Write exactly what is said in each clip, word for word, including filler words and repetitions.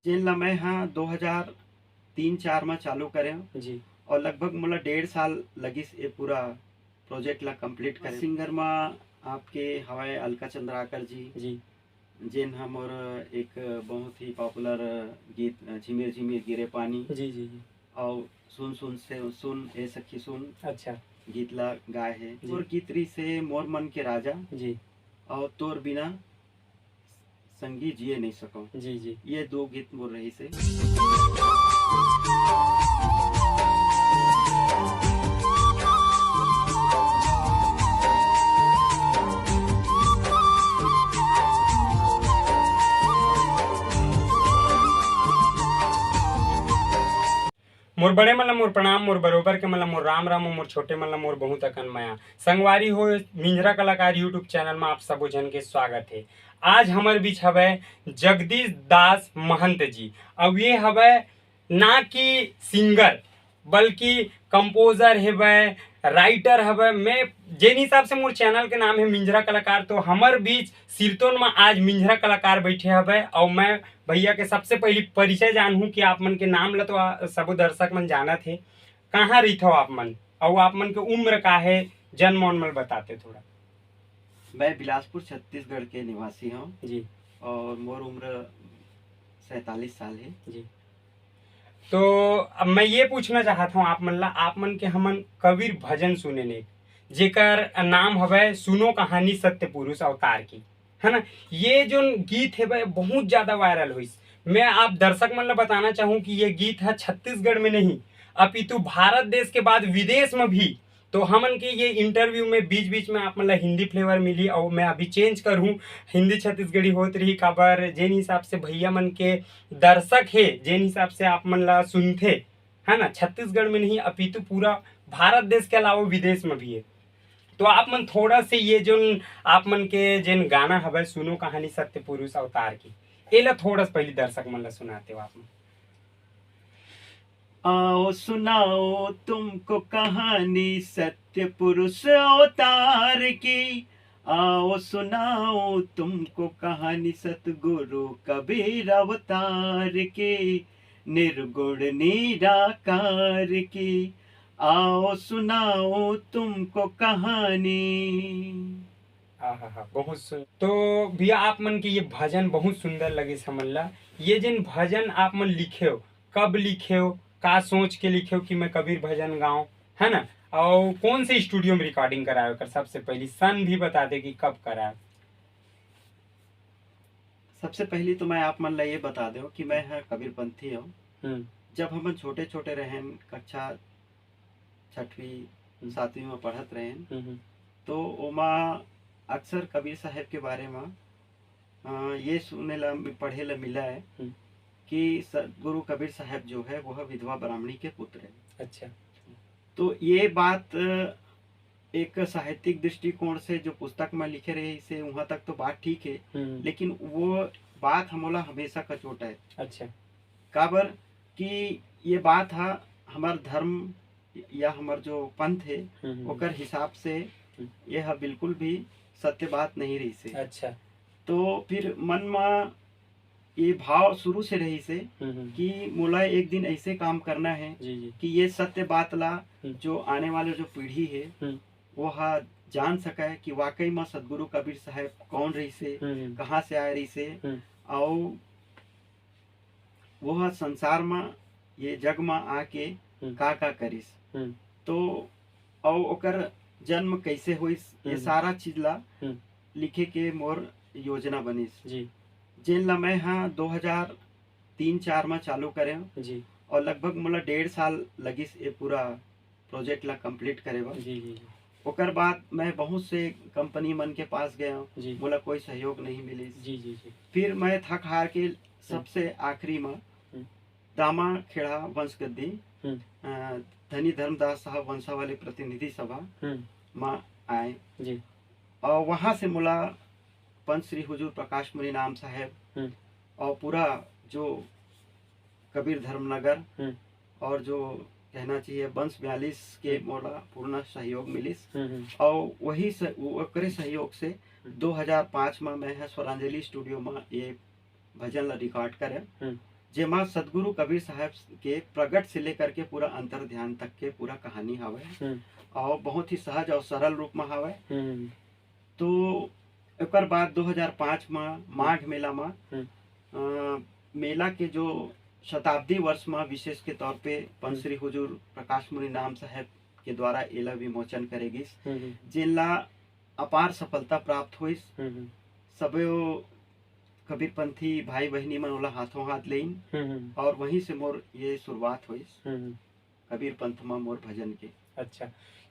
जेन ला मैं हा दो हज़ार तीन चार मा चालू करे हव जी। और लगभग मोला डेढ़ साल लगिस ये पूरा प्रोजेक्ट ला कंप्लीट करे। सिंगर मा आपके हवय अलका चंद्राकर जी, जी। जेन हा मोर एक बहुत ही पॉपुलर गीत, अ, झिमिर झिमिर गिरे पानी जी, जी, जी। और सुन सुन से सुन ए सखी सुन अच्छा। गीत ला गाए हे। जी। और गीत रहिसे मोर मन के राजा जी। और तोर बिना संगी जिए नहीं सकव। जी, जी। ये दो गीत मोर रहिसे। मोर बड़े मन ला मोर प्रणाम, मोर बरोबर के मन ला मोर राम राम, मोर छोटे मन ला मोर बहुत अकन मया। संगवारी हो, मिंजरा कलाकार YouTube चैनल में आप सबो झन के स्वागत हे। आज हमर बीच हवय जगदीश दास महंत जी। अब ये हवय ना कि सिंगर, बल्कि कंपोजर हेवय, राइटर हवय। मैं जेन हिसाब से मोर चैनल के नाम हे मिंजरा कलाकार, तो हमर बीच सिरतोन में आज मिंजरा कलाकार बैठे हवय। और मैं भैया के सबसे पहली परिचय जानहूँ कि आप मन के नाम ला तो, आ, सबो दर्शक मन जानत हे। कहाँ रहिथव आप मन, अउ आप मन के उम्र का हे, जन्म उम्र बताते थोड़ा। मैं बिलासपुर छत्तीसगढ़ के निवासी हूँ जी। और मोर उम्र सैंतालीस साल है जी। तो अब मैं ये पूछना चाहत हूँ आप मन ला, आप मन के हमन कबीर भजन सुने ने, जेकर नाम हवय सुनो कहानी सत्य पुरुष अवतार की, है ना? ये जो गीत है भाई, बहुत ज्यादा वायरल हुई। मैं आप दर्शक मन ला बताना चाहूँ कि ये गीत है छत्तीसगढ़ में नहीं, अपितु भारत देश के बाद विदेश में भी। तो हमन के ये इंटरव्यू में बीच बीच में आप मन ला हिंदी फ्लेवर मिली, और मैं अभी चेंज करूँ, हिंदी छत्तीसगढ़ी होत रही, काबर जेन हिसाब से भैया मन के दर्शक हे, जेन हिसाब से आप मन ला सुनथे, है ना, छत्तीसगढ़ में नहीं अपितु पूरा भारत देश के अलावा विदेश में भी है। तो आप मन थोड़ा से ये जो आप मन के जेन गाना हवय सुनो कहानी सत्य पुरुष अवतार की, एला थोड़ा सा पहले दर्शक मन ला सुनाते हो आप मन। आओ सुनाओ तुमको कहानी सत्य पुरुष अवतार की, आओ सुनाओ तुमको कहानी सतगुरु कबीर अवतार की, निर्गुण निराकार की, आओ सुनाओ तुमको कहानी। आहा, बहुत सुंदर। तो भैया, आप मन के ये भजन बहुत सुंदर लगे हमन ला। ये जिन भजन आप मन लिखे हो, कब लिखे हो, का सोच के लिखे हो कि मैं कबीर भजन गाऊं, है ना? और कौन से स्टूडियो में रिकॉर्डिंग कराए हो, सबसे पहली सन भी बता दे कि कब कराए। सबसे पहली तो मैं आप मन ला ये बता दो कि मैं ह कबीरपंथी हूँ। हम्म। जब हमन छोटे छोटे रहेन, कक्षा छठवीं, हम्म। सातवीं में पढ़त रहेन, हम्म, हम्म। तो ओमा अक्सर कबीर साहब के बारे में, अ, ये सुने ला, पढ़े ला मिला है हम्म। कि सदगुरु कबीर साहब जो है, वो विधवा ब्राह्मणी के पुत्र है। अच्छा। तो ये बात, अ, एक साहित्यिक दृष्टिकोण से जो पुस्तक में लिखे रहे से, वहाँ तक तो बात ठीक है, हम्म। लेकिन वो बात हमोला हमेशा कचोट है। अच्छा। काबर कि ये बात हा हमार धर्म या हमार जो पंथ है, हम्म, हम्म। ओकर हिसाब से हम्म। ये हा बिल्कुल भी सत्य बात नहीं रही से। अच्छा। तो फिर मन में ये भाव शुरू से रही से हम्म, हम्म। कि मोला एक दिन ऐसे काम करना है जी, जी। कि ये सत्य बात ला हम्म। जो आने वाले जो पीढ़ी है, हम्म। वो हा जान सके कि वाकई में सदगुरु कबीर साहब कौन रही से, हम्म, हम्म। कहाँ से आए रही से, हम्म। और वो हा संसार में, ये जग में आके हम्म। का का करिस। हम्म। तो और ओकर जन्म कैसे होइस, ये हम्म। सारा चीज ला हम्म। लिखे के मोर योजना बनिस। जी। जेन ला मैं हा दो हज़ार तीन चार में चालू करे हूँ जी। और लगभग मोला डेढ़ साल लगिस ये पूरा प्रोजेक्ट ला कंप्लीट करे बर। जी, जी, जी। ओकर बाद मैं बहुत से कंपनी मन के पास गया हूँ, जी। मोला कोई सहयोग नहीं मिलिस। जी, जी, जी। फिर मैं थक हार के सबसे आखिरी में हम्म। दामा खेड़ा वंशगद्दी, हम्म। अ, धनी धर्मदास साहब वंशावली प्रतिनिधि सभा हम्म। में आए। जी। और वहाँ से मोला पंच श्री हुजूर प्रकाश मुनि नाम साहेब हम्म। और पूरा जो कबीर धर्मनगर हम्म। और जो कहना चाहिए वंश बयालीस के हम्म। मोला पूर्ण सहयोग मिलिस। हम्म, हम्म। और वही स-, ओकरे सहयोग से हम्म। दो हज़ार पाँच में मैं ह स्वरांजलि स्टूडियो में ये भजन ला रिकॉर्ड करे। हम्म। जेमा सतगुरु कबीर साहब के प्रगट से लेकर के पूरा अंतर ध्यान तक के पूरा कहानी हवय। हम्म। और बहुत ही सहज और सरल रूप में हवय। हम्म। तो एकर बाद दो हज़ार पाँच में माघ मेला में, हम्म। अ, मेला के जो शताब्दी वर्ष में विशेष के तौर पे पंच हम्म। श्री हुजूर प्रकाश मुनि नाम साहब के द्वारा एला विमोचन करे गिस, हम्म, हम्म। जेन ला अपार सफलता प्राप्त होइस। हम्म, हम्म। सबो कबीरपंथी भाई बहिनी मन ओला हाथों हाथ लेइन हम्म, हम्म। और वहीं से मोर ये शुरुआत होइस हम्म, हम्म। कबीर पंथ म मोर भजन के। अच्छा,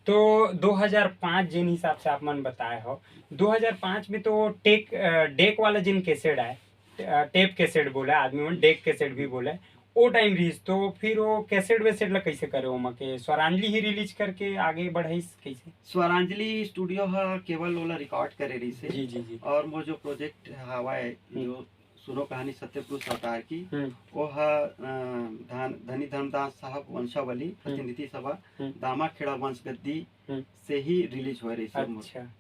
तो दो हज़ार पाँच जेन हिसाब से आप मन बताए हो, दो हज़ार पाँच में तो टेक, अ, डेक वाला जेन कैसेट आए, अ, टेप कैसेट बोले आदमी मन, डेक कैसेट भी बोले, ओ टाइम रहिस, तो फिर वो कैसेट वैसेट ला कैसे करे, ओमा के स्वरांजलि ही रिलीज करके आगे बढ़ाइस कैसे? स्वरांजलि स्टूडियो ह केवल ओला रिकॉर्ड करे रहिस हे। जी, जी, जी। और मोर जो प्रोजेक्ट हवय, हम्म। जो सुनो कहानी सत्य पुरुष अवतार की, हम्म। वो ह, अ, धन-, धनी धर्मदास साहब वंशावली, हम्म। प्रतिनिधि सभा, हम्म। दामाखेड़ा वंशगद्दी हम्म। से ही रिलीज होए रहिस हे मोर। अच्छा।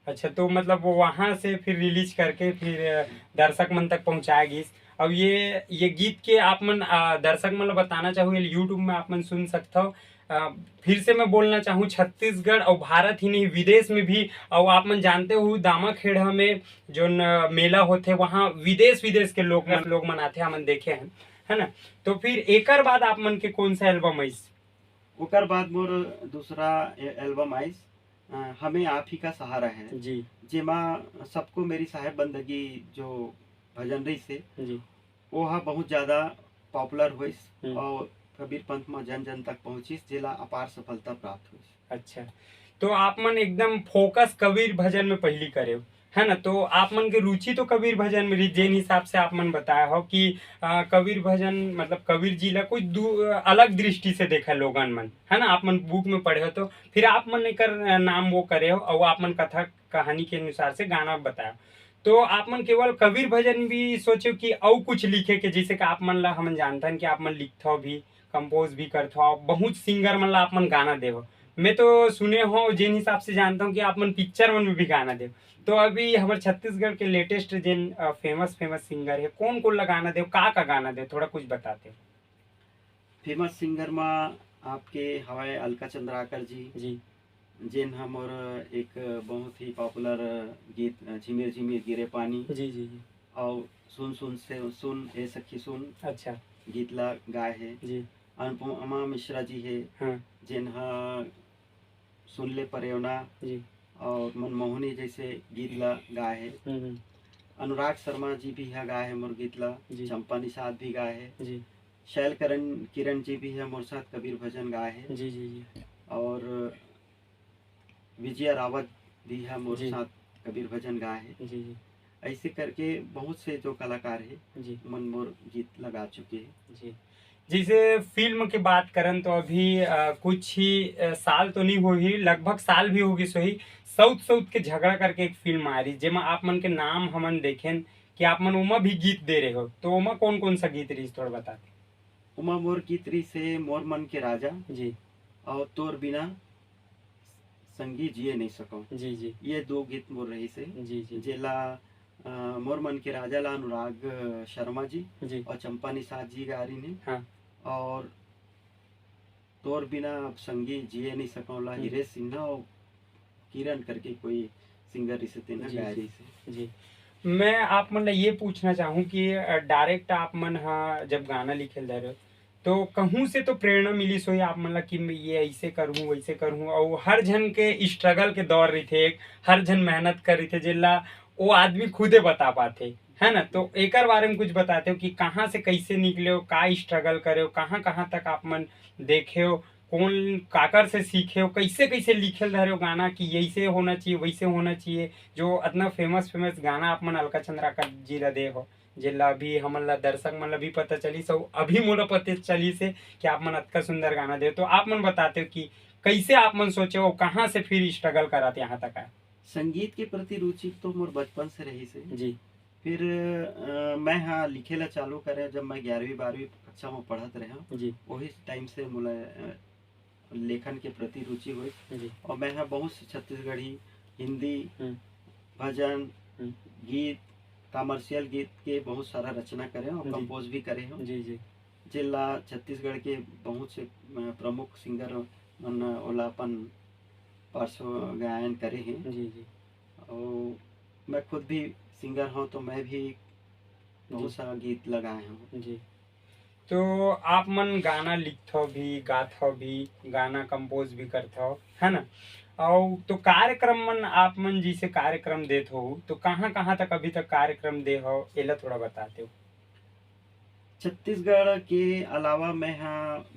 अच्छा, तो मतलब वो वहाँ से फिर रिलीज करके फिर, अ, दर्शक मन तक पहुँचाए गिस। अब ये, ये गीत के आप मन, अ, दर्शक मन ल बताना चाहू, ये YouTube में आप मन सुन सकथव। अ, फिर से मैं बोलना चाहूँ, छत्तीसगढ़ और भारत ही नहीं, विदेश में भी, और आप मन जानते हो, दामाखेड़ा में जो न, मेला होथे, वहाँ विदेश विदेश के लोग मन, लोग मन आथे, हमन देखे हैं, है ना? तो फिर एकर बाद आप मन के कौन सा एल्बम आइस? ओकर बाद मोर दूसरा ए-, एल्बम आइस, अ, हमें आप ही का सहारा है, जी। जेमा सबको मेरी साहेब बंदगी जो भजन रहिस हे, जी। वो ह बहुत ज्यादा पॉपुलर होइस हम्म। और कबीर पंथ म जन जन तक पहुंचिस, जेला अपार सफलता प्राप्त होइस। अच्छा, तो आप मन एकदम फोकस कबीर भजन में पहली करे हो, है ना? तो आप मन के रुचि तो कबीर भजन में रही, जेन हिसाब से आप मन बताए हो कि, अ, कबीर भजन मतलब कबीर जी ला कुछ दू-, अलग दृष्टि से देखा लोगन मन, है ना? आप मन बुक में पढ़े हो, तो फिर आप मन एकर, अ, नाम वो करे हो और आप मन कथा कहानी के अनुसार से गाना बताए हो। तो आप मन केवल कबीर भजन भी सोचे हो कि अउ कुछ लिखे के, जैसे कि आप मन ला हमन जानथन कि आप मन लिखथव भी, कंपोज भी करथव, बहुत सिंगर मन ला आप मन गाना देव। मैं तो सुने हो, जेन हिसाब से जानता हूँ कि आप मन पिक्चर मन में भी गाना देव। तो अभी हमर छत्तीसगढ़ के लेटेस्ट जेन, अ, फेमस, फेमस सिंगर हे, कौन कौन ला गाना देव, का का गाना देव, थोड़ा कुछ बताते हो? फेमस सिंगर मा आपके हवय अलका चंद्राकर जी, जी। जेन ह मोर एक बहुत ही पॉपुलर गीत, अ, झिमिर झिमिर गिरे पानी, जी, जी, जी। अउ सुन सुन से सुन ए सखी सुन, अच्छा। गीत ला गाए हे। जी। अनुपमा मिश्रा जी हे, हाँ। जेन ह सुन ले परेवना जी। और मनमोहनी जैसे गीत ला गाए हे। हम्म, हम्म। अनुराग शर्मा जी भी ह गाए हे मोर गीत ला, जी। चंपा निषाद भी गाए हे। जी। शैल करण किरण जी भी ह मोर साथ कबीर भजन गाए हे। जी, जी, जी। और विजया रावत भी ह मोर जी। साथ कबीर भजन गाए हे। जी, जी। ऐसे करके बहुत से जो कलाकार हे, जी। मन मोर गीत ला गा चुके हे। जी। जैसे फिल्म के बात करन तो अभी, अ, कुछ ही, अ, साल तो नहीं होही, लगभग साल भी हो गिस होही, सऊत सऊत के झगड़ा करके एक फिल्म आ रही, जेमा आप मन के नाम हमन देखेन कि आप मन ओमा भी गीत दे रहे हो, तो ओमा कौन कौन सा गीत रहिस, थोड़ा बता दे। ओमा मोर गीत रहिस हे मोर मन के राजा जी। और तोर बिना संगी जिए नहीं सकव। जी, जी। ये दो गीत मोर रहिस हे, जी, जी। जेला, अ, मोर मन के राजा ला अनुराग शर्मा जी जी। और चंपा निषाद जी गा रहिन हे। हाँ। और तोर बिना अब संगी जिए नहीं सकव ला हम्म। हिरेश सिन्हा और किरण करके कोई सिंगर रहिस हे, तेन ह जी, गाए जी। रहिस हे। जी। मैं आप मन ला ये पूछना चाहूँ कि, अ, डायरेक्ट आप मन ह जब गाना लिखे ल धरे हो, तो कहूँ से तो प्रेरणा मिलिस होही आप मन ला कि मैं ये ऐसे करहूँ, वैसे करहूँ, अउ हर झन के स्ट्रगल के दौर रहिथे, एक हर झन मेहनत कर रहिथे, जेला वो आदमी खुदे बता पाथे, है ना? तो एकर बारे में कुछ बताते हो कि कहाँ से कैसे निकले हो, का स्ट्रगल करे हो, कहाँ, कहाँ तक आप मन देखे हो, कौन काकर से सीखे हो, कैसे, कैसे लिखे ल धरे हो गाना कि ऐसे होना चाहिए, वैसे होना चाहिए, जो अतना फेमस, फेमस गाना आप मन अलका चंद्राकर जी ला दे हो, जेला अभी हमन ला दर्शक मन ला भी पता चलिस, अउ अभी मोला पता चलिस हे कि आप मन अतका सुंदर गाना दे हो। तो आप मन बताते हो कि कैसे आप मन सोचे हो, कहाँ से फिर स्ट्रगल करत यहाँ तक आए? संगीत के प्रति रुचि तो मोर बचपन से रहिस हे। जी। फिर, अ, मैं ह लिखे ला चालू करे जब मैं ग्यारहवीं बारहवीं कक्षा में पढ़त रहेंव। जी। वही टाइम से मोला, अ, लेखन के प्रति रुचि होइस। जी। और मैं ह बहुत से छत्तीसगढ़ी, हिंदी, हम्म। भजन, हम्म। गीत, कमर्शियल गीत के बहुत सारा रचना करे हव, जी। कंपोज भी करे हव, जी, जी। जेला छत्तीसगढ़ के बहुत से, अ, प्रमुख सिंगर मन ओला अपन पार्श्व गायन करे हे। जी, जी। अउ मैं खुद भी सिंगर हव, तो मैं भी बहुत जी। सारा गीत लगाए हव। जी। तो आप मन गाना लिखथव भी, गाथव भी, गाना कंपोज भी करथव, है ना? अउ तो कार्यक्रम मन आप मन जैसे कार्यक्रम देत हो, तो कहाँ-कहाँ तक अभी तक कार्यक्रम दे हव, एला थोड़ा बताते हो। छत्तीसगढ़ के अलावा मैं ह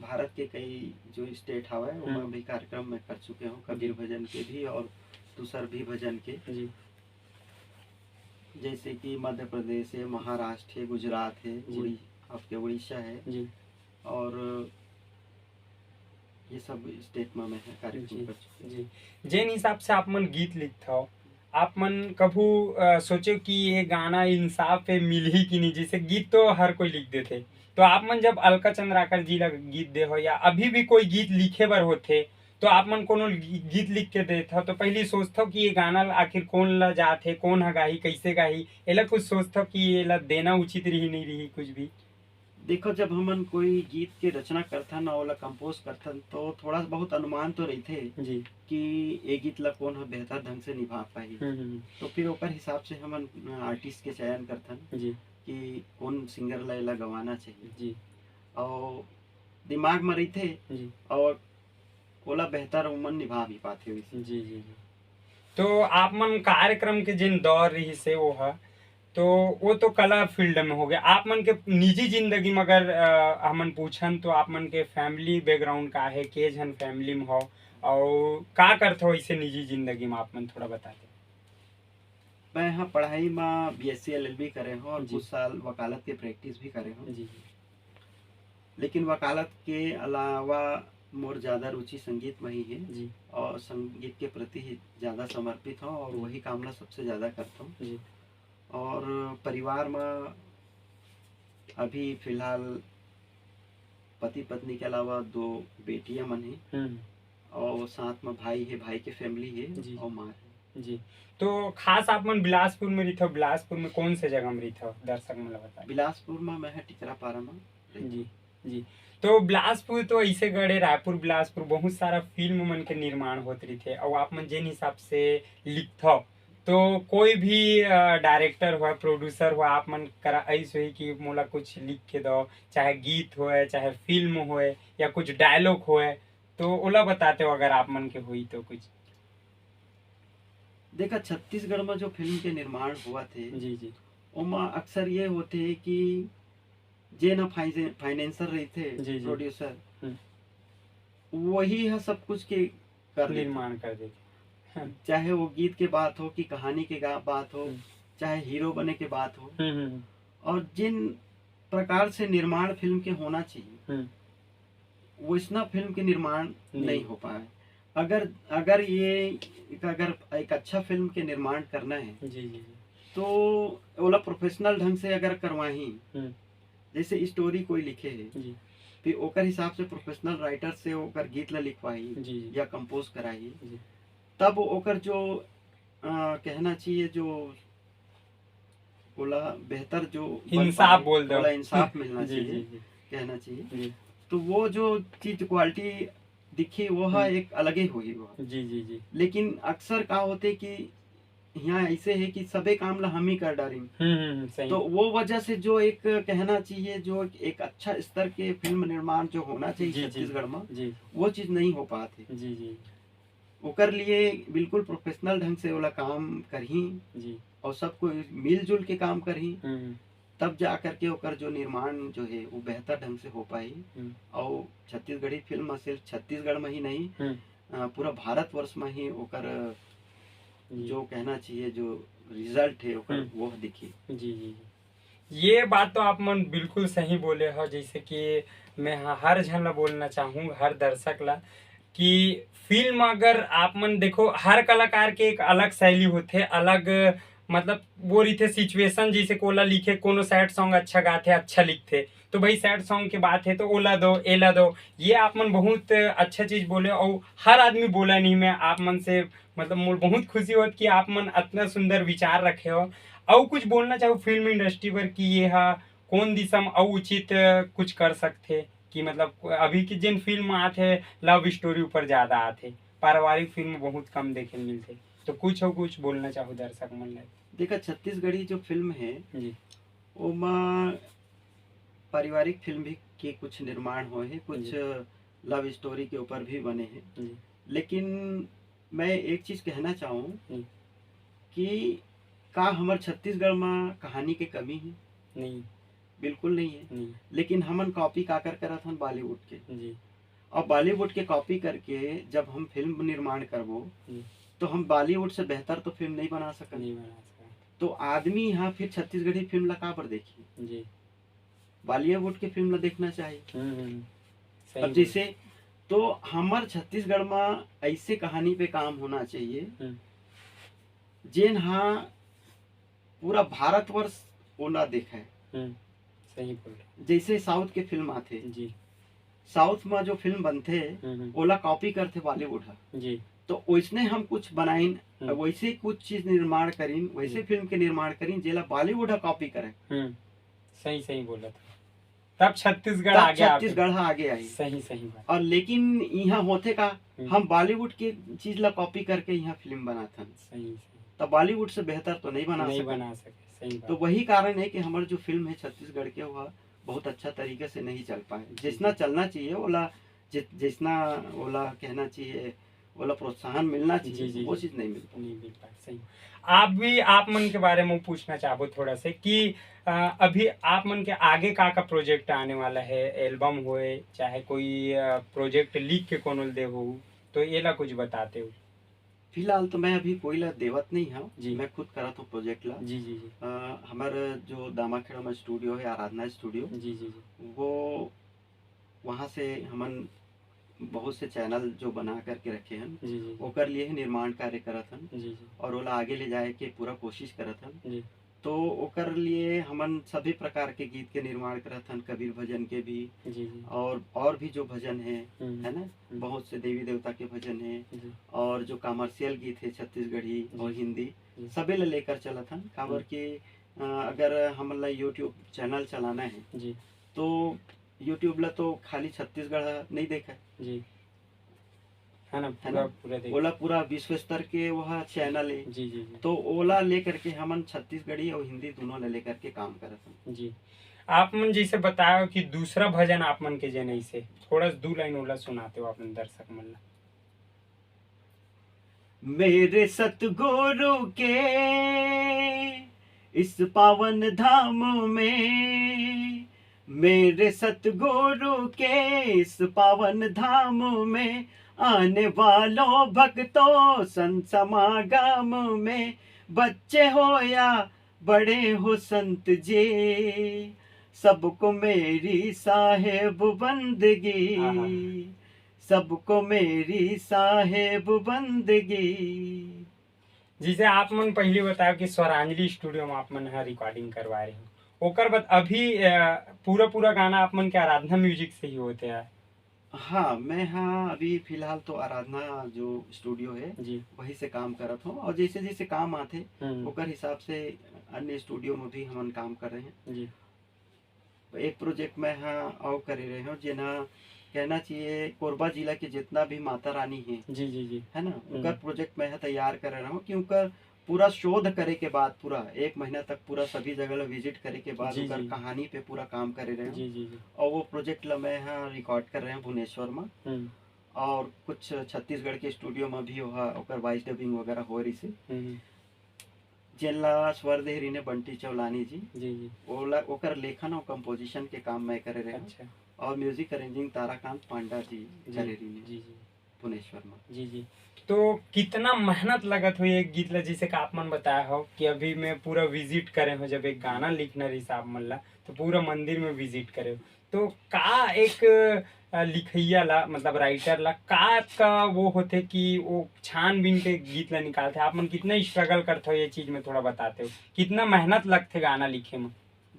भारत के कई जो स्टेट हवय, ओमा हम्म। भी कार्यक्रम मैं कर चुके हव, कबीर जी। भजन के भी और दूसर भी भजन के। जी। जैसे कि मध्य प्रदेश है, महाराष्ट्र है, गुजरात है, जी। उड़ी-, आपके उड़ीसा है जी। और ये सब स्टेट में मैं ह कार्यक्रम जी, कर चुके हव। जी। जेन हिसाब से आप मन गीत लिखथव, आप मन कभू, अ, सोचेव कि ये गाना इंसाफ पे मिलही कि नहीं? जैसे गीत तो हर कोई लिख देथे, तो आप मन जब अलका चंद्राकर जी ला गीत दे हो या अभी भी कोई गीत लिखे बर होथे, तो आप मन कोनो गी-, गीत लिख के देथव, तो पहिली सोचथव कि ये गाना ल आखिर कोन ल जात हे, कोन ह गाही, कइसे गाही, एला कुछ सोचथव कि एला देना उचित रही, नहीं रही, कुछ भी? देखो, जब हमन कोई गीत के रचना करथन अउ ओला कंपोज करथन, तो थोड़ा बहुत अनुमान तो रहिथे जी। कि ये गीत ला कोन ह बेहतर ढंग से निभा पाही। हम्म, हम्म, हम्म। तो फिर ओकर हिसाब से हमन, अ, आर्टिस्ट के चयन करथन जी। कि कोन सिंगर ला एला गवाना चाहिए। जी। अउ दिमाग म रहिथे जी। अउ ओला बेहतर ओमन निभा भी पाथे वैसे। जी, जी, जी। तो आप मन कार्यक्रम के जिन दौर रहिस हे वो ह, तो वो तो कला फील्ड में हो गया। आप मन के निजी जिंदगी में अगर, अ, हमन पूछन तो आप मन के फैमिली बैकग्राउंड का हे, के झन फैमिली में हो अउ का करथो ऐसे निजी जिंदगी में, आप मन थोड़ा बता दे। मैं ह पढ़ाई म बीएससी एलएलबी करे हव और जी। कुछ साल वकालत के प्रैक्टिस भी करे हव। जी, जी। लेकिन वकालत के अलावा मोर ज्यादा रुचि संगीत में ही है जी। और संगीत के प्रति ही ज्यादा समर्पित हव और हम्म। वही काम ला सबसे ज्यादा करता हूँ। जी। और परिवार में अभी फिलहाल पति पत्नी के अलावा दो बेटियां मन है हम्म। और साथ में भाई है, भाई के फैमिली है जी। और माँ है। जी। तो खास आप मन बिलासपुर में रहिथव, बिलासपुर में कौन से जगह में रहिथव, दर्शक मन ला बता। बिलासपुर में मैं ह टिकरापारा में रहिथव। जी, जी। तो बिलासपुर तो ऐसे गढ़ हे, रायपुर, बिलासपुर बहुत सारा फिल्म मन के निर्माण होत रहिथे, अउ आप मन जेन हिसाब से लिखथव, तो कोई भी, अ, डायरेक्टर होय, प्रोड्यूसर होय, आप मन करा ऐस होही कि मोला कुछ लिख के दव, चाहे गीत होय, चाहे फिल्म होय, या कुछ डायलॉग होय, तो ओला बताते हो अगर आप मन के होई तो कुछ। देखा, छत्तीसगढ़ में जो फिल्म के निर्माण होवत हे, जी, जी। ओमा अक्सर ये होथे कि जेन ह फाइजे-, फाइनेंसर रहिथे, जी, जी। प्रोड्यूसर, हम्म। वही ह सब कुछ के कर देथे। निर्माण कर देथे। हाँ। चाहे वो गीत के बात हो कि कहानी के गा-, बात हो, हम्म। चाहे हीरो बने के बात हो। हम्म, हम्म, हम्म। और जिन प्रकार से निर्माण फिल्म के होना चाहिए, हम्म। वैसना फिल्म के निर्माण नहीं। नहीं हो पाए। अगर, अगर ये एक, अगर एक अच्छा फिल्म के निर्माण करना है, जी, जी, जी। तो ओला प्रोफेशनल ढंग से अगर करवाही, हम्म। जैसे स्टोरी कोई लिखे है, जी। फिर ओकर हिसाब से प्रोफेशनल राइटर से ओकर गीत ला लिखवाही जी, जी। या कंपोज कराही, जी। तब ओकर जो, अ, कहना चाहिए, जो ओला बेहतर जो बन इंसाफ पाए, बोल दो। ओला इंसाफ मिलना जी, चाहिए, जी, जी। कहना चाहिए। जी। तो वो जो चीज क्वालिटी दिखी, वो ह हम्म। एक अलगे होही वो। जी, जी, जी। लेकिन अक्सर का होथे कि यहाँ ऐसे है कि सबे काम ला हम ही कर डारिन। हम्म, हम्म, हम्म, सही। तो वो वजह से जो एक कहना चाहिए, जो एक, एक अच्छा स्तर के फिल्म निर्माण जो होना चाहिए जी, जी। छत्तीसगढ़ में, जी। वो चीज नहीं हो पात हे। जी, जी। ओकर लिए बिल्कुल प्रोफेशनल ढंग से ओला काम करही जी। और सब कोई मिलजुल के काम करही, हम्म। तब जा करके ओकर जो निर्माण जो है वो बेहतर ढंग से हो पाही। हम्म। और छत्तीसगढ़ी फिल्म सिर्फ छत्तीसगढ़ में ही नहीं, हम्म। अ, पूरा भारतवर्ष में ही ओकर जी। जो कहना चाहिए, जो रिजल्ट है ओकर, हम्म। वो दिखी। जी, जी, जी। ये बात तो आप मन बिल्कुल सही बोले हो, जैसे कि मैं ह-, हर झन ला बोलना चाहूँ, हर दर्शक ला, कि फिल्म अगर आप मन देखो, हर कलाकार के एक अलग शैली होथे, अलग, मतलब, वो रहिथे सिचुएशन, जैसे कोला लिखे, कोनो सैड सॉन्ग अच्छा गाथे, अच्छा लिखथे, तो भाई सैड सॉन्ग के बात है तो ओला दो, एला दो। ये आप मन बहुत अच्छा चीज बोले, और हर आदमी बोला नहीं, मैं आप मन से, मतलब, मोर बहुत खुशी होत कि आप मन अतना सुंदर विचार रखे हो। अउ कुछ बोलना चाहू फिल्म इंडस्ट्री बर कि ये हा कोन दिशा म अउ उचित, अ, कुछ कर सकथे कि मतलब अभी के जेन फिल्म आथे, लव स्टोरी ऊपर ज्यादा आथे, पारिवारिक फिल्म बहुत कम देखे ल मिलथे, तो कुछ अउ कुछ बोलना चाहू दर्शक मन ला? देखा, छत्तीसगढ़ी जो फिल्म हे, जी। ओमा पारिवारिक फिल्म भी के कुछ निर्माण होए हे, कुछ जी। लव स्टोरी के ऊपर भी बने हे। जी। लेकिन मैं एक चीज कहना चाहूँ जी। कि का हमर छत्तीसगढ़ म कहानी के कमी हे? नहीं। बिल्कुल नहीं हे। नहीं। लेकिन हमन कॉपी काकर करत हन? बॉलीवुड के। जी। और बॉलीवुड के कॉपी करके जब हम फिल्म निर्माण करबो, जी। तो हम बॉलीवुड से बेहतर तो फिल्म नहीं बना सकन। नहीं बना सकन। तो आदमी यहाँ फिर छत्तीसगढ़ी फिल्म ला काबर देखही? जी। बॉलीवुड के फिल्म ला देखना चाहिए। हम्म, हम्म। सही अब बोल। जैसे, तो हमर छत्तीसगढ़ म ऐसे कहानी पे काम होना चाहिए, हम्म। जेन हा पूरा भारतवर्ष ओला देखय। हम्म, सही बोल रहे। जैसे साउथ के फिल्म आथे, जी। साउथ म जो फिल्म बनथे, हम्म, हम्म। ओला कॉपी करथे बॉलीवुड ह। जी। तो वैसने हम कुछ बनाइन, हम्म। वैसे कुछ चीज निर्माण करिन, वैसे हम्म। फिल्म के निर्माण करिन, जेला बॉलीवुड ह कॉपी करे। हम्म, सही, सही बोलत। तब छत्तीसगढ़ तब आगे आगे। छत्तीसगढ़ ह आगे आही। सही, सही बात। और लेकिन इहाँ होथे का, हम्म। हम बॉलीवुड के चीज ला कॉपी करके इहाँ फिल्म बनाथन। सही, सही। तब बॉलीवुड से बेहतर तो नहीं बना नहीं सकन। बना सके, सही बात। तो वही कारण है कि हमर जो फिल्म है छत्तीसगढ़ के, वह बहुत अच्छा तरीके से नहीं चल पाए। जी, जितना जी। चलना चाहिए, ओला जि-, जितना ओला कहना चाहिए, ओला प्रोत्साहन मिलना चाहिए, जी, जी, वो जी। चीज नहीं मिल पाए। नहीं मिल पाए, सही। आप भी, आप मन के बारे में पूछना चाहबो थोड़ा से कि, अ, अभी आप मन के आगे का का प्रोजेक्ट आने वाला है, एल्बम होए, चाहे कोई, अ, प्रोजेक्ट लिख के कोनो ल दे हो, तो एला कुछ बताते हो? फिलहाल तो मैं अभी कोई ला देवत नहीं हूँ, जी। मैं खुद करत हूँ प्रोजेक्ट ला। जी, जी, जी। अ, हमर जो दामाखेड़ा में स्टूडियो है, आराधना स्टूडियो, जी, जी, जी। वो, वहाँ से हमन बहुत से चैनल जो बना करके रखे हन, जी, जी, जी। ओकर लिए ही निर्माण कार्य करत हन जी, जी। और ओला आगे ले जाए के पूरा कोशिश करत हन। जी। तो ओकर लिए हमन सभी प्रकार के गीत के निर्माण करत हन, कबीर भजन के भी जी, जी। और, और भी जो भजन है, हम्म। है ना, हम्म। बहुत से देवी देवता के भजन है जी। और जो कमर्शियल गीत है छत्तीसगढ़ी जी, और जी। हिंदी, जी। सबे ला लेकर चलत हन, काबर हम्म। कि, अ, अगर हमन ला YouTube चैनल चलाना है, जी। तो YouTube ला तो खाली छत्तीसगढ़ नहीं देखा है। जी। है ना, है पूरा, ना? पूरा देख ओला पूरा विश्व स्तर के वह चैनल है। जी, जी, जी। तो ओला लेकर के हमन छत्तीसगढ़ी और हिंदी दोनों ला लेकर के काम करत हन। जी। आप मन जैसे बताओ कि दूसरा भजन आप मन के जेन ऐसे, थोड़ा सा दू लाइन ओला सुनाते हो आप मन दर्शक मन ला। मेरे सतगुरु के इस पावन धाम में, मेरे सतगुरु के इस पावन धाम में, आने वालों भक्तों संत समागम में, बच्चे हो या बड़े हो संत जी, सबको मेरी साहेब बंदगी, आहा। सबको मेरी साहेब बंदगी। जैसे आप मन पहली बताओ कि स्वरांजलि स्टूडियो में आप मन ह रिकॉर्डिंग करवा रहे हो, ओकर बाद अभी, अ, पूरा, पूरा गाना आप मन के आराधना म्यूजिक से ही होते हैं? हाँ, मैं हाँ अभी फिलहाल तो आराधना जो स्टूडियो है, जी। वही से काम करत हूँ और जैसे, जैसे काम आथे, हम्म। ओकर हिसाब से अन्य स्टूडियो में भी हमन काम कर रहे हैं। जी। एक प्रोजेक्ट मैं हाँ अउ करे रहे हूँ, जेना कहना चाहिए कोरबा जिला के जितना भी माता रानी है, जी, जी, जी। है ना, हम्म। ओकर प्रोजेक्ट मैं हाँ तैयार करे रहे हूँ कि ओकर पूरा शोध करे के बाद, पूरा एक महीना तक पूरा सभी जगह ला विजिट करे के बाद जी, ओकर जी। कहानी पे पूरा काम करे रहे हूँ। जी, जी, जी। और वो प्रोजेक्ट ला मैं हाँ रिकॉर्ड कर रहे हूँ भुवनेश्वर में। हम्म। और कुछ छत्तीसगढ़ के स्टूडियो में भी ओहा, ओकर वॉइस डबिंग वगैरह हो रही से। हम्म। जेन ला स्वर दे रही ने बंटी चौलानी जी। जी, जी। ओला, ओकर लेखन और कंपोजिशन के काम मैं करे रहे हूँ। अच्छा। और म्यूजिक अरेंजिंग ताराकांत पांडा जी जी, करे रही ने। जी, जी। भुवनेश्वर में। जी, जी। तो कितना मेहनत लगत हो ये गीत ला, जैसे कि आप मन बताया हो कि अभी मैं पूरा विजिट करे हो, जब एक गाना लिखना रही आप मन ला, तो पूरा मंदिर में विजिट करे हो। तो का एक, अ, लिखइया ला, मतलब राइटर ला, का, का वो होथे कि वो छानबीन के गीत ला निकालथे? आप मन कितना स्ट्रगल करते हो ये चीज में, थोड़ा बताते हो? कितना मेहनत लगथे गाना लिखे में?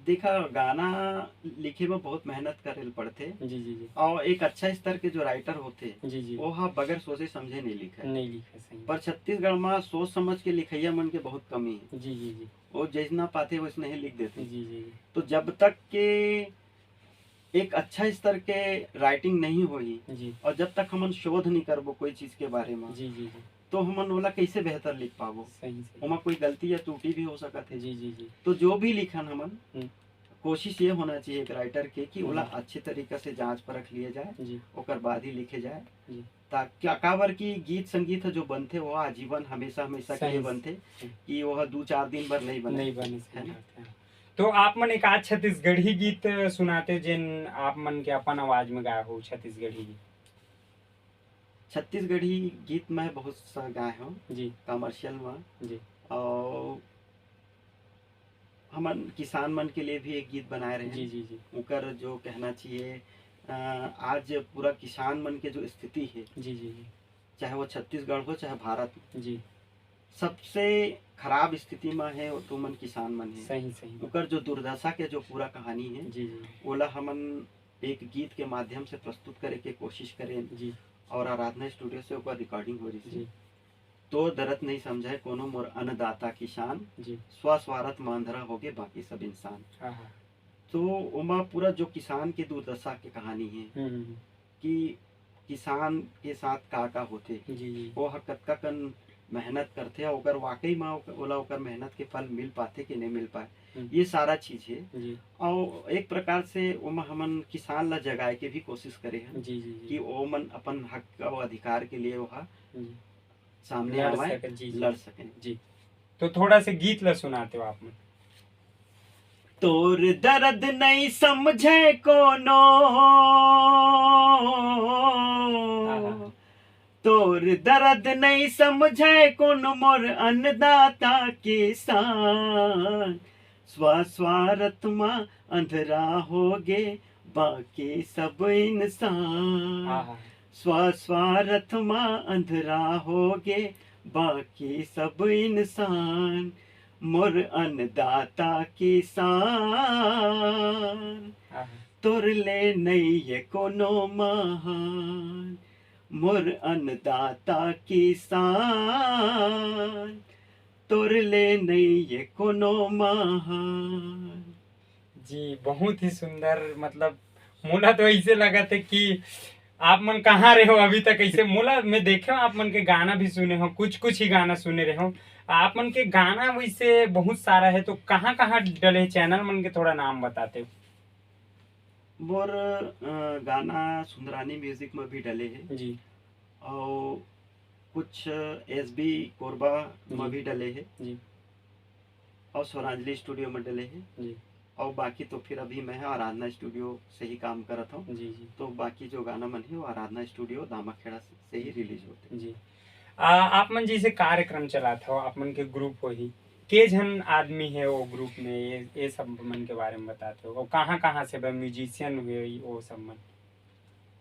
देखा, गाना लिखे में बहुत मेहनत करे ल पड़थे। जी, जी, जी। और एक अच्छा स्तर के जो राइटर होथे, जी, जी। वो ह बगैर सोचे समझे नहीं लिखे। नहीं लिखे, सही। पर छत्तीसगढ़ में सोच समझ के लिखइया मन के बहुत कमी है। जी, जी, जी। वो जैसना पाथे वैसने ही लिख देथे। जी, जी, जी। तो जब तक के एक अच्छा स्तर के राइटिंग नहीं होही, जी। और जब तक हमन शोध नहीं करबो कोई चीज के बारे में, जी, जी, जी। तो हमन ओला कैसे बेहतर लिख पाबो? सही, सही। ओमा कोई गलती या त्रुटि भी हो सकत है। जी, जी, जी। तो जो भी लिखन हमन, हम्म। कोशिश ये होना चाहिए एक राइटर के कि ओला हम्म। अच्छे तरीका से जांच परख लिए जाए, जी। ओकर बाद ही लिखे जाए। जी। ताकि, काबर कि गीत संगीत ह जो बनथे, वो आजीवन हमेशा, हमेशा के सही, लिए बनथे, सही। कि वो ह दू चार दिन बर नहीं बने। नहीं बने, सही है ना? बात है। तो आप मन एक आध छत्तीसगढ़ी गीत सुनाते, जेन आप मन के अपन आवाज में गाए हो छत्तीसगढ़ी गीत। छत्तीसगढ़ी गीत मैं बहुत सा गाए हूँ जी। कमर्शियल में। जी। और हमन किसान मन के लिए भी एक गीत बनाए रहे जी, हैं। जी, जी। ओकर जो कहना चाहिए, अ, आज पूरा किसान मन के जो स्थिति है, जी, जी, जी। चाहे वो छत्तीसगढ़ हो, चाहे भारत, जी। सबसे खराब स्थिति में है, वो तो मन किसान मन है। सही, सही बात। ओकर जो दुर्दशा के जो पूरा कहानी है, जी, जी। ओला हमन एक गीत के माध्यम से प्रस्तुत करे के कोशिश करेन। जी। और आराधना स्टूडियो से ओकर रिकॉर्डिंग हो रही थी। जी। "तो दर्द नहीं समझे कोनो मोर अन्नदाता किसान, जी। स्व स्वार्थ में अंधरा होगे बाकी सब इंसान।" हाँ, हाँ। तो ओमा पूरा जो किसान के दुर्दशा के कहानी है हम्म, हम्म, हम्म। कि किसान के साथ का-का होथे, जी, जी। वो ह कतका कन मेहनत करथे, ओकर वाकई में ओक-, ओला ओकर मेहनत के फल मिल पाथे कि नहीं मिल पाए, हम्म। ये सारा चीज है। जी। और एक प्रकार से ओमा हमन किसान ला जगाए के भी कोशिश करे हन जी, जी, जी। कि ओमन अपन हक और अधिकार के लिए ओहा जी। सामने लड़ आवय, सके, जी, जी। लड़ सके। जी। तो थोड़ा से गीत ला सुनाते हो आप मन। तोर दर्द नहीं समझे कोनो, आहा। तोर दर्द नहीं समझे कोनो मोर अन्नदाता किसान, स्व स्वार्थ मा अंधरा होगे बाकी सब इंसान। आहा। स्व स्वार्थ मा अंधरा होगे बाकी सब इंसान, मोर अन्नदाता किसान, आहा। तोर ले नइये कोनो महान, मोर अन्नदाता किसान, तोर ले नइये कोनो महान। जी, बहुत ही सुंदर, मतलब, मोला तो ऐसे लगत है कि आप मन कहाँ रहे हो अभी तक। ऐसे मोला, मैं देखे हूँ, आप मन के गाना भी सुने हो, कुछ कुछ ही गाना सुने रहे हो। आप मन के गाना वैसे बहुत सारा है, तो कहाँ कहाँ डले है, चैनल मन के थोड़ा नाम बताते हो? मोर, अ, गाना सुंदरानी म्यूजिक में भी डले है। जी। और कुछ एसबी कोरबा में जी। भी डले है। जी। और स्वरांजलि स्टूडियो में डले है। जी। और बाकी तो फिर अभी मैं आराधना स्टूडियो से ही काम करत हूँ। जी, जी। तो बाकी जो गाना मन है, वो आराधना स्टूडियो दामाखेड़ा से, से ही रिलीज होते हैं। जी। आ, आप मन जैसे कार्यक्रम चलात हो, आप मन के ग्रुप होही, के झन आदमी है वो ग्रुप में, ये, ये सब मन के बारे में बताते हो, और कहाँ कहाँ से बा, म्यूजिशियन हुए, वो सब मन?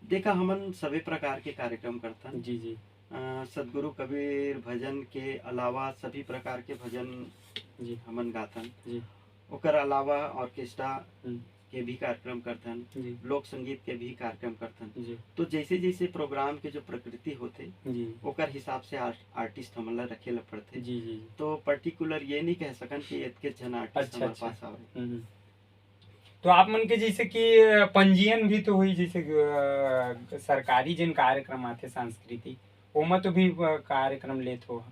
देखा, हमन सभी प्रकार के कार्यक्रम करथन। जी, जी। अ, सदगुरु कबीर भजन के अलावा सभी प्रकार के भजन जी। हमन गाथन। जी। ओकर अलावा ऑर्केस्ट्रा हम्म। के भी कार्यक्रम करथन, जी। लोक संगीत के भी कार्यक्रम करथन। जी। तो जैसे जैसे प्रोग्राम के जो प्रकृति होथे, जी। ओकर हिसाब से आर्ट-, आर्टिस्ट हमन ला रखे ला पड़थे। जी, जी, जी। तो पर्टिकुलर ये नहीं कह सकन कि एतके झन आर्टिस्ट अच्छा, हमर अच्छा। पास आवे। हम्म, हम्म। तो आप मन के जैसे कि, अ, पंजीयन भी तो होही, जैसे, अ, सरकारी जिन कार्यक्रम आथे सांस्कृतिक, ओमा तो भी, अ, कार्यक्रम लेत हो?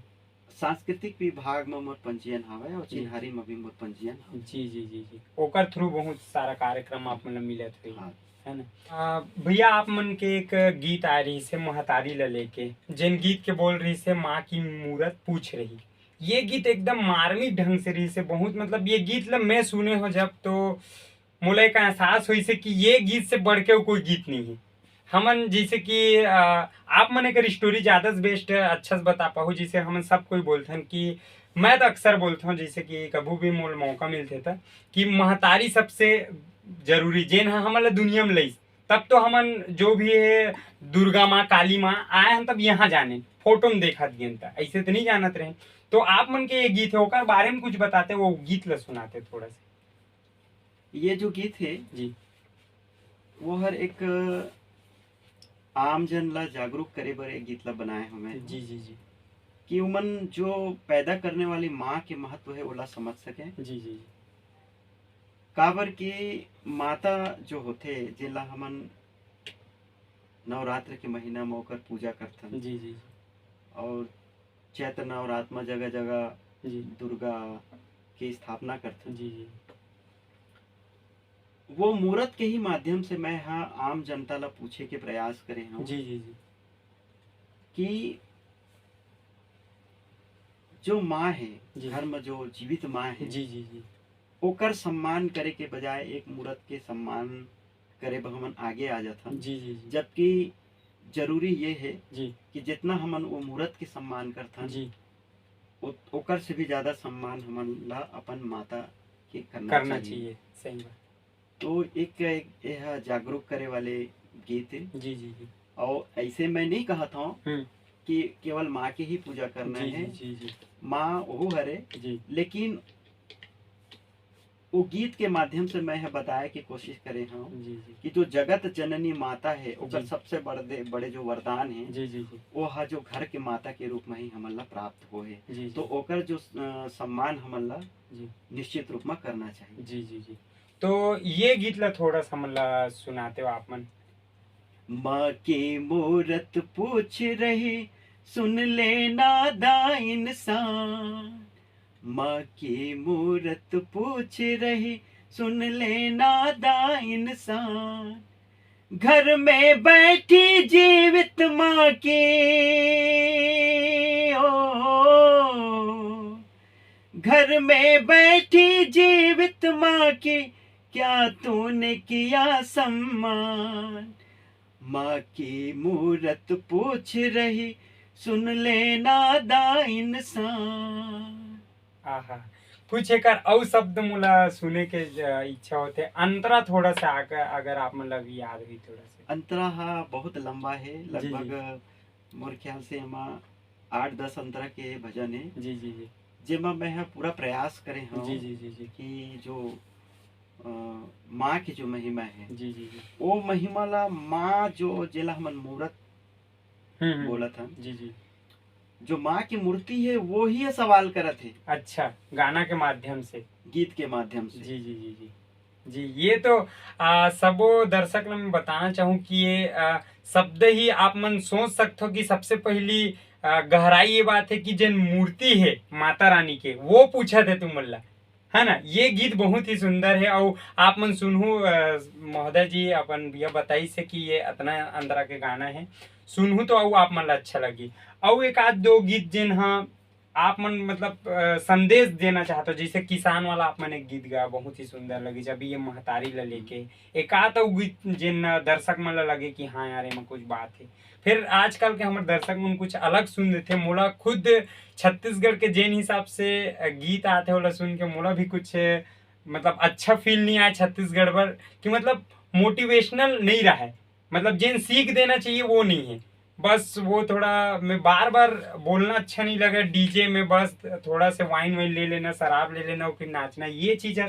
सांस्कृतिक विभाग म मोर पंजीयन हवय और जी। चिन्हारी म भी मोर पंजीयन हवय। जी, जी, जी, जी। ओकर through बहुत सारा कार्यक्रम आप मन ल मिलत होही, हाँ। है ना? अ, भैया, आप मन के एक गीत आय रहिस हे महतारी ल लेके, जेन गीत के बोल रहिस हे माँ की मूरत पूछ रही। ये गीत एकदम मार्मिक ढंग से रहिस हे, बहुत, मतलब, ये गीत ल मैं सुने हो जब, तो मोला एक एहसास होइस हे कि ये गीत से बढ़ के कोई गीत नहीं है। हमन जैसे कि, अ, आप मन एकर स्टोरी ज्यादा से बेस्ट अच्छा से बता पाहू, जैसे हमन सब कोई बोलथन कि, मैं तो अक्सर बोलथों, जैसे कि कभू भी मोल मौका मिलथे त, कि महतारी सबसे जरूरी, जेन ह हमन ल दुनिया में लइस, तब तो हमन जो भी है दुर्गा माँ, काली माँ आए हन, तब यहाँ जाने फोटो में देखत गेन, त ऐसे तो नहीं जानत रहे। तो आप मन के ये गीत है, ओकर बारे में कुछ बताते, वो गीत ल सुनाते थोड़ा सा। ये जो गीत हे, जी। वो हर एक आम जन ला जागरूक करे बर एक गीत ला बनाए हवे। जी, जी, जी। कि उमन जो पैदा करने वाली माँ के महत्व हे, ओला समझ सके। जी, जी, जी। काबर कि माता जो होथे, जेला हमन नवरात्र के महीना में ओकर पूजा करथन, जी, जी, जी। और चैत्र नवरात्र में जगह-जगह जी। दुर्गा के स्थापना करथन। जी, जी। वो मूरत के ही माध्यम से मैं हा आम जनता ला पूछे के प्रयास करे हूँ जी, जी, जी। कि जो माँ हे, जी। घर में जो जीवित माँ हे, जी, जी, जी। ओकर सम्मान करे के बजाय एक मूरत के सम्मान करे बर हमन आगे आ जाथन। जी, जी, जी। जबकि जरूरी ये हे जी। कि जितना हमन वो मूरत के सम्मान करथन, जी। ओ-, ओकर से भी ज्यादा सम्मान हमन ला अपन माता के करना करना चाहिए। चाहिए, सही बात। तो एक, एक यह जागरूक करे वाले गीत हे। जी, जी, जी। और ऐसे मैं नहीं कहत हूँ हम्म। कि केवल माँ के ही पूजा करना जी, है। जी, जी, जी। माँ ओहू हरे, जी। लेकिन वो गीत के माध्यम से मैं यह बताए के कोशिश करे हूँ जी, जी। कि जो जगत जननी माता है, ओकर जी। सबसे बड़े, बड़े जो वरदान है, जी, जी, जी। वो हा जो घर के माता के रूप में ही हमन ला प्राप्त हो है। जी, जी। तो ओकर जो, अ, सम्मान हमन ला जी। निश्चित रूप में करना चाहिए। जी, जी, जी। तो ये गीत ला थोड़ा सा हमन ला सुनाते हो आप मन। माँ के मूरत पूछ रही, सुन लेना दा इंसान। माँ के मूरत पूछ रही, सुन लेना दा इंसान। घर में बैठी जीवित माँ के, ओ, घर में बैठी जीवित माँ के, क्या तूने किया सम्मान? माँ की मूरत पूछ रही, सुन लेना दा इंसान। आहा, कुछ एकर अउ शब्द मोला सुने के ज-, इच्छा होथे। अंतरा थोड़ा सा अगर, अगर आप मन ला भी याद होही थोड़ा सा। अंतरा हा बहुत लंबा है, जी, जी। लगभग मोर ख्याल से एमा आठ दस अंतरा के भजन है। जी, जी, जी। जेमा मैं हा पूरा प्रयास करे हूँ जी, जी, जी, जी। कि जो, अ, माँ की जो महिमा है, जी, जी, जी। वो महिमा ला माँ जो जेला हमन मूरत हम्म, हम्म। बोलत हन, जी, जी। जो माँ की मूर्ति है, वो ही ये सवाल करत है। अच्छा, गाना के माध्यम से। गीत के माध्यम से। जी, जी, जी, जी। जी, ये तो, आ, सबो दर्शक ला मैं बताना चाहूँ कि ये, आ, शब्द ही आप मन सोच सकथो कि सबसे पहली, आ, गहराई ये बात है कि जेन मूर्ति है माता रानी के, वो पूछत है तुमन ला, है ना? ये गीत बहुत ही सुंदर है। और आप मन सुनहू, आ, महोदय जी अपन भैया बताइस है कि ये अतना अंतरा के गाना है, सुनहू तो अउ आप मन ला अच्छा लगी। अउ एक आध दो गीत जेन हा आप मन मतलब, अ, संदेश देना चाहत हो, जैसे किसान वाला आप मन एक गीत गा, बहुत ही सुंदर लगिस, अभी ये महतारी ला लेके। एकात अउ गीत जेन दर्शक मन ला लगे कि हाँ यार, एमा कुछ बात है। फिर आजकल के हमर दर्शक मन कुछ अलग सुन देथे। मोला खुद छत्तीसगढ़ के जेन हिसाब से, अ, गीत आथे, ओला सुन के मोला भी कुछ, अ, मतलब अच्छा फील नहीं आए छत्तीसगढ़ बर, कि मतलब मोटिवेशनल नहीं रहे। मतलब जेन सीख देना चाहिए वो नहीं है। बस वो थोड़ा, मैं बार बार बोलना अच्छा नहीं लगे, डीजे में बस थोड़ा से वाइन वाइन ले लेना, शराब ले लेना और फिर नाचना, ये चीज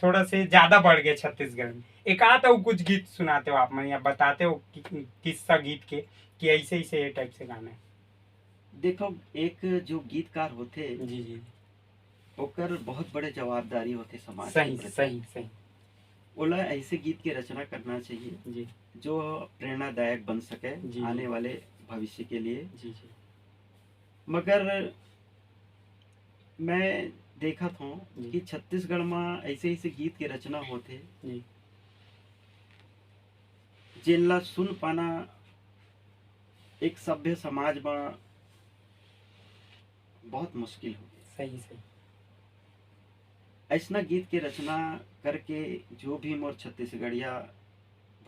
थोड़ा से ज्यादा बढ़ गया छत्तीसगढ़ में। एक आध अउ कुछ गीत सुनाते हो आप मन या बताते हो कि, किस्सा गीत के कि ऐसे ऐसे ये टाइप से गाना है। देखो, एक जो गीतकार होथे, जी, जी। ओकर बहुत बड़े जवाबदारी होथे समाज के सही, प्रति। सही, सही। ओला ऐसे गीत के रचना करना चाहिए, जी। जो प्रेरणादायक बन सके, जी, जी। आने वाले भविष्य के लिए। जी, जी। मगर मैं देखत हूँ, जी। कि छत्तीसगढ़ में ऐसे, ऐसे गीत के रचना होथे, जी। जेन ला सुन पाना एक सभ्य समाज में बहुत मुश्किल हो गया। सही, सही। ऐसना गीत के रचना करके जो भी मोर छत्तीसगढ़िया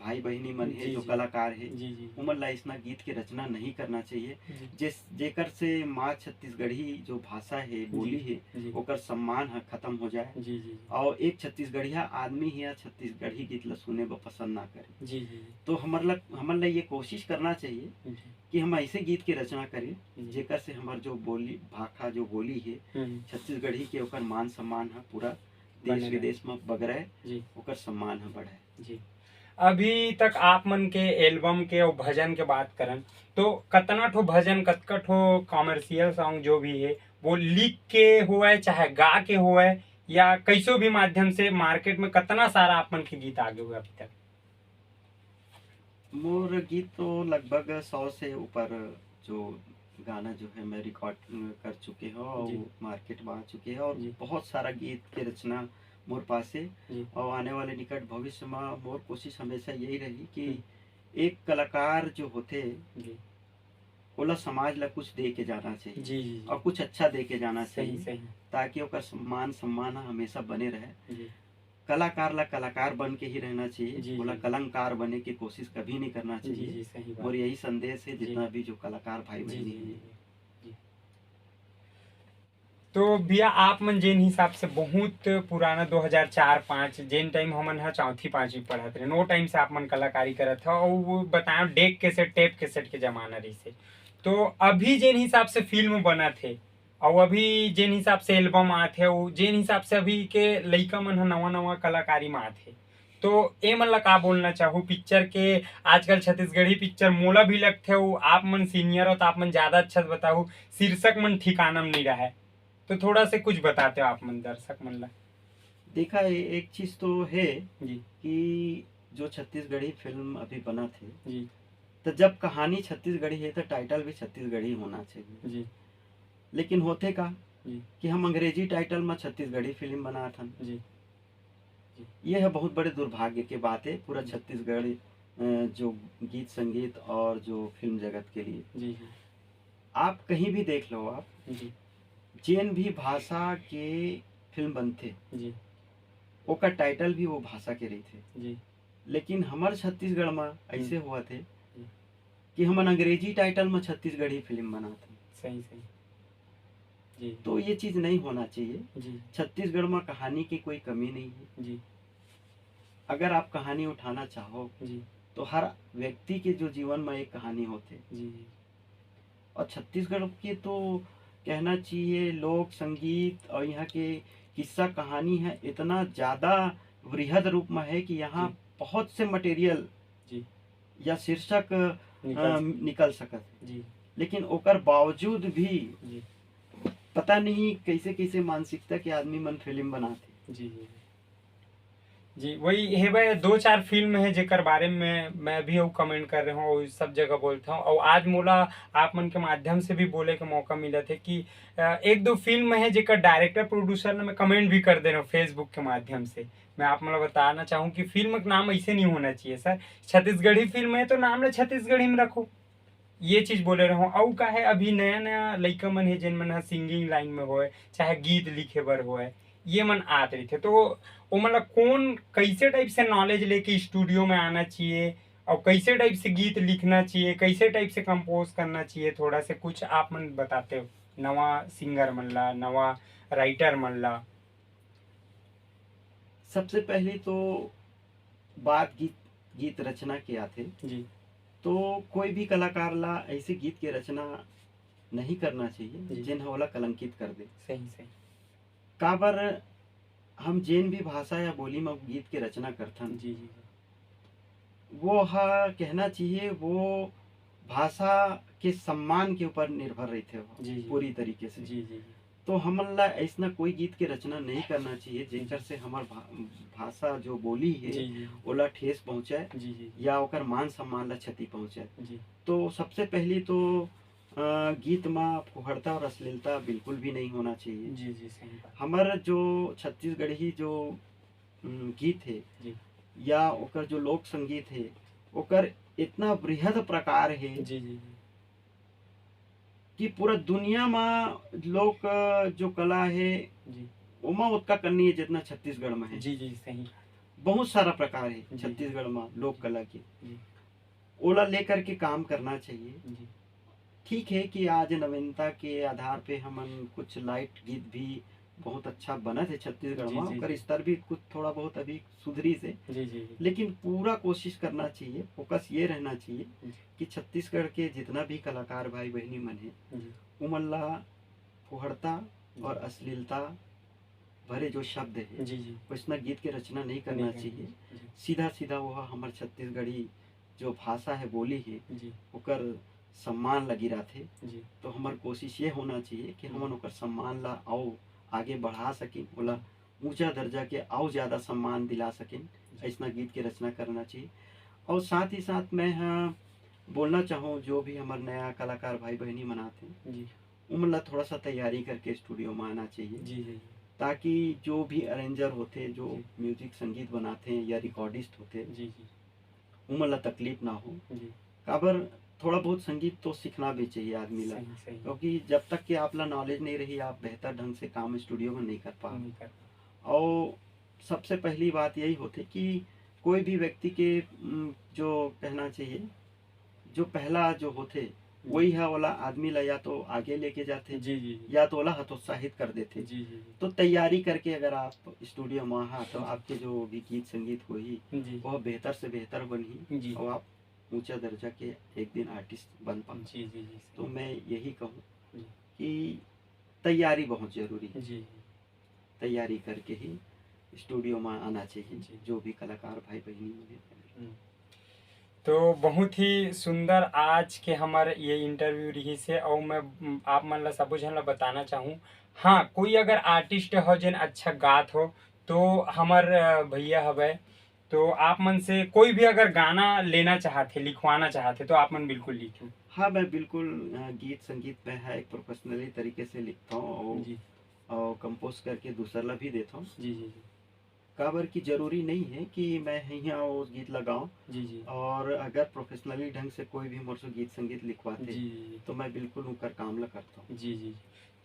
भाई बहिनी मन हे, जी, जो जी। कलाकार हे, जी, जी। उमन ला ऐसना गीत के रचना नहीं करना चाहिए। जी। जेस-, जेकर से माँ छत्तीसगढ़ी जो भाषा हे, जी। बोली हे, जी। ओकर सम्मान ह खत्म हो जाए। जी, जी, जी। और एक छत्तीसगढ़िया आदमी ही या छत्तीसगढ़ी गीत ला सुने बर पसंद ना करे। जी, जी, जी। तो हमर ला, हमन ला ये कोशिश करना चाहिए जी। कि हम ऐसे गीत के रचना करें, जी। जेकर से हमर जो बोली, भाखा जो बोली हे, हम्म। छत्तीसगढ़ी के, ओकर मान सम्मान ह पूरा देश विदेश में बगरे, जी। ओकर सम्मान ह बढ़े। जी। अभी तक आप मन के एल्बम के अउ भजन के बात करन, तो कतना ठो भजन, कतका ठो कमर्शियल सॉन्ग जो भी हे, वो लिख के होवय, चाहे गा के होवय, या कइसो भी माध्यम से मार्केट में कतना सारा आप मन के गीत आगे हुए अभी तक? मोर गीत तो लगभग सौ से ऊपर जो गाना जो है, मैं रिकॉर्ड कर चुके हूँ और जी। मार्केट में आ चुके हैं और जी। बहुत सारा गीत के रचना मोर पास है। जी। और आने वाले निकट भविष्य में मोर कोशिश हमेशा यही रही कि हम्म। एक कलाकार जो होते, जी। ओला समाज ला कुछ दे के जाना चाहिए जी, जी, जी। और कुछ अच्छा दे के जाना सही, चाहिए, सही। ताकि ओकर मान सम्मान ह हमेशा बने रहे। जी। कलाकार ला कलाकार बन के ही रहना चाहिए, जी, ओला जी। कलंकार बने की कोशिश कभी नहीं करना जी, चाहिए। जी, सही बात। और यही संदेश है जी। जितना भी जो कलाकार भाई जी, बहन जी, हैं। जी, जी। तो भैया, आप मन जेन हिसाब से बहुत पुराना दो हज़ार चार पाँच, जेन टाइम हमन ह चौथी पाँचवीं पढ़त रहे, ओ टाइम से आप मन कलाकारी करत हव, अउ वो बताएं डेक कैसेट, टेप कैसेट के जमाना रहिसे। तो अभी जेन हिसाब से फिल्म बनत हे, अउ अभी जेन हिसाब से एल्बम आत हे, अउ जेन हिसाब से अभी के लइका मन ह नवा नवा कलाकारी म आत हे, तो ए मन ला का बोलना चाहू? पिक्चर के, आजकल छत्तीसगढ़ी पिक्चर मोला भी लगथे, अउ आप मन सीनियर हो तो आप मन ज्यादा अच्छा से बताहू, शीर्षक मन ठिकाना में नहीं रहे, तो थोड़ा से कुछ बताते हो आप मन दर्शक मन ला। देखा, ए-, एक चीज तो है जी। कि जो छत्तीसगढ़ी फिल्म अभी बनत हे, जी। तो जब कहानी छत्तीसगढ़ी है तो टाइटल भी छत्तीसगढ़ी होना चाहिए। जी। लेकिन होथे का जी। कि हम अंग्रेजी टाइटल में छत्तीसगढ़ी फिल्म बनात हन। जी। जी। ये है बहुत बड़े दुर्भाग्य के बात है पूरा जी। छत्तीसगढ़, अ, जो गीत संगीत और जो फिल्म जगत के लिए। जी, जी। आप कहीं भी देख लो आप, जी। जेन भी भाषा के फिल्म बनथे, जी। ओकर टाइटल भी वो भाषा के रहिथे। जी। लेकिन हमर छत्तीसगढ़ म अइसे हम्म। होवत हे जी। कि हमन अंग्रेजी टाइटल म छत्तीसगढ़ी फिल्म बनात हन। सही, सही। जी। तो ये चीज नहीं होना चाहिए। जी। छत्तीसगढ़ म कहानी की कोई कमी नहीं है। जी। अगर आप कहानी उठाना चाहो, जी। तो हर व्यक्ति के जो जीवन म एक कहानी होथे। जी, जी। और छत्तीसगढ़ के तो कहना चाहिए, लोक संगीत और यहाँ के किस्सा कहानी है, इतना ज्यादा वृहद रूप में है कि यहाँ जी। बहुत से मटेरियल जी। या शीर्षक निकल अ, सक- निकल सकत है। जी। लेकिन ओकर बावजूद भी जी। पता नहीं कैसे कैसे मानसिकता के आदमी मन फिल्म बनाते। जी, जी। जी, वही हेबे दो चार फिल्म है जेकर बारे में मैं भी अउ कमेंट कर रहे हूँ और सब जगह बोलता हूँ। और आज मोला आप मन के माध्यम से भी बोले के मौका मिलत है कि, अ, एक दो फिल्म है जेकर डायरेक्टर प्रोड्यूसर ने मैं कमेंट भी कर दे रहे हूँ Facebook के माध्यम से। मैं आप मन ला बताना चाहूँ कि फिल्म का नाम ऐसे नहीं होना चाहिए सर, छत्तीसगढ़ी फिल्म है तो नाम ला छत्तीसगढ़ी में रखो, ये चीज बोले रहे हूँ। अउ का है, अभी नया नया लइका मन है जेन मन ह सिंगिंग लाइन में होए, चाहे गीत लिखे बर होए, ये मन आत रहिथे, तो ओमन ला कौन कैसे टाइप से नॉलेज लेके स्टूडियो में आना चाहिए और कैसे टाइप से गीत लिखना चाहिए, कैसे टाइप से कंपोज करना चाहिए, थोड़ा से कुछ आप मन बताते हो नवा सिंगर मन ला, नवा राइटर मन ला। सबसे पहले तो बात गीत, गीत रचना के आथे। जी। तो कोई भी कलाकार ला ऐसे गीत के रचना नहीं करना चाहिए, जी। जेन ह ओला कलंकित कर दे। सही, सही। काबर हम जेन भी भाषा या बोली म गीत के रचना करथन, जी, जी, जी। वो ह कहना चाहिए, वो भाषा के सम्मान के ऊपर निर्भर रहिथे वो जी, जी। पूरी तरीके से। जी, जी, जी। तो हमन ला ऐसना कोई गीत के रचना नहीं करना चाहिए, जेकर से हमर भा-, भाषा जो बोली है, जी, जी। ओला ठेस पहुँचे जी, जी। या ओकर मान सम्मान ला क्षति पहुँचे। जी। तो सबसे पहली तो, अ, गीत मा फुहड़ता और अश्लीलता बिल्कुल भी नहीं होना चाहिए। जी, जी, सही बात। हमर जो छत्तीसगढ़ी जो, उम, गीत है जी। या ओकर जो लोक संगीत है, ओकर इतना बृहद प्रकार है जी, जी, जी। कि पूरा दुनिया मा लोक जो कला है, जी। ओमा ओतका कन नहीं है जितना छत्तीसगढ़ में है। जी, जी, सही। बहुत सारा प्रकार है जी। छत्तीसगढ़ मा लोक कला के। जी। ओला लेकर के काम करना चाहिए। जी। ठीक है कि आज नवीनता के आधार पे हमन कुछ लाइट गीत भी बहुत अच्छा बनत है छत्तीसगढ़ जी, मा, जी, ओकर जी। स्तर भी कुछ थोड़ा बहुत अभी सुधरी से, जी, जी, जी। लेकिन पूरा कोशिश करना चाहिए, फोकस ये रहना चाहिए जी। कि छत्तीसगढ़ के जितना भी कलाकार भाई बहनी मन है, जी। उमन ला फुहड़ता जी। और अश्लीलता भरे जो शब्द हे, जी जी वैसना गीत के रचना नहीं करना नहीं करना चाहिए। जी सीधा सीधा वो हमर छत्तीसगढ़ी जो भाषा है, बोली है, जी ओकर सम्मान लगी रहथे। जी तो हमर कोशिश ये होना चाहिए कि हमन ओकर सम्मान ला अउ आगे बढ़ा सकें, ओला ऊंचा दर्जा के अउ ज्यादा सम्मान दिला सकें। ऐसना गीत के रचना करना चाहिए। और साथ ही साथ मैं हाँ बोलना चाहूँ, जो भी हमर नया कलाकार भाई बहनी मन आथे, जी उमन ला थोड़ा सा तैयारी करके स्टूडियो में आना चाहिए, जी जी ताकि जो भी अरेंजर होथे, जो म्यूजिक संगीत बनाथे या रिकॉर्डिस्ट होथे, जी जी उमन ला तकलीफ ना हो। जी काबर थोड़ा बहुत संगीत तो सीखना भी चाहिए आदमी ला, सही सही क्योंकि जब तक कि आप ला नॉलेज नहीं रही, आप बेहतर ढंग से काम स्टूडियो में नहीं कर पाओ। नहीं कर और सबसे पहली बात यही होथे कि कोई भी व्यक्ति के उम, जो कहना चाहिए, जो पहला जो होथे, वही है वाला आदमी ला या तो आगे लेके जाथे जी जी जी या तो ओला हतोत्साहित कर देथे। जी जी जी तो तैयारी करके अगर आप स्टूडियो में आहा, तो आपके जो भी गीत संगीत होही, जी वह बेहतर से बेहतर बनही जी और आप ऊंचा दर्जा के एक दिन आर्टिस्ट बन पाओ। जी जी जी तो सही। मैं यही कहूँ जी। कि तैयारी बहुत जरूरी है। जी तैयारी करके ही स्टूडियो में आना चाहिए, जी। जो भी कलाकार भाई बहनी मन हे। हम्म। तो बहुत ही सुंदर आज के हमर ये इंटरव्यू रहिस हे, और मैं, उम, आप मन ला सबो झन ला बताना चाहूँ, हाँ, कोई अगर आर्टिस्ट हो जेन अच्छा गात हो, तो हमर, अ, भैया हवे, तो आप मन से कोई भी अगर गाना लेना चाहत हे, लिखवाना चाहत हे, तो आप मन बिल्कुल लिखो। हाँ, मैं बिल्कुल अ, गीत संगीत में है एक प्रोफेशनली तरीके से लिखता हूँ और, जी और कंपोज करके दूसर ला भी देता हूँ। जी जी जी काबर कि जरूरी नहीं है कि मैं यहाँ वो गीत लगाऊं, जी जी और अगर प्रोफेशनली ढंग से कोई भी मोर से गीत संगीत लिखवाथे, जी जी तो मैं बिल्कुल उनकर काम ला करता हूँ। जी जी जी।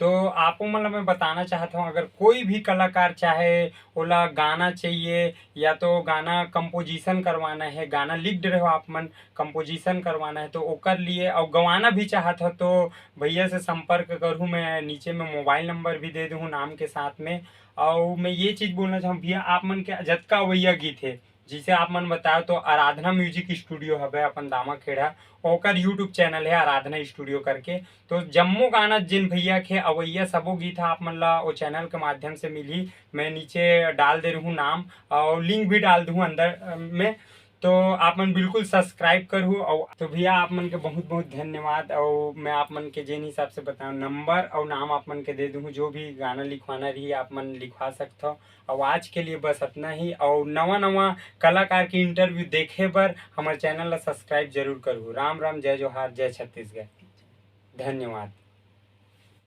तो आपो मन ला मैं बताना चाहत हूँ, अगर कोई भी कलाकार चाहे ओला गाना चाहिए या तो गाना कंपोजिशन करवाना है, गाना लिख रहे हो आप मन, कंपोजिशन करवाना है, तो ओकर लिए, और गवाना भी चाहत हो, तो भैया से संपर्क करहूँ। मैं नीचे में मोबाइल नंबर भी दे दूँ नाम के साथ में। और मैं ये चीज़ बोलना चाहूँ भैया, आप मन के जतका अवैया गीत है, जैसे आप मन बताओ, तो आराधना म्यूजिक स्टूडियो हवे अपन दामा खेड़ा, ओकर यूट्यूब चैनल है आराधना स्टूडियो करके। तो जम्मो गाना जिन भैया के अवैया सबो गीत ह आप मन ला ओ चैनल के माध्यम से मिलही। मैं नीचे डाल दे रहूँ नाम और लिंक भी डाल दूँ अंदर, अ, में। तो आप मन बिल्कुल सब्सक्राइब करहू। और तो भैया, आप मन के बहुत बहुत धन्यवाद। और मैं आप मन के जेन हिसाब से बताऊँ, नंबर और नाम आप मन के दे दूँ, जो भी गाना लिखवाना रही आप मन लिखवा सकत हो। और आज के लिए बस इतना ही। और नवा नवा कलाकार के इंटरव्यू देखे बर हमर चैनल ला सब्सक्राइब जरूर करहू। राम राम, जय जोहार, जय छत्तीसगढ़। धन्यवाद।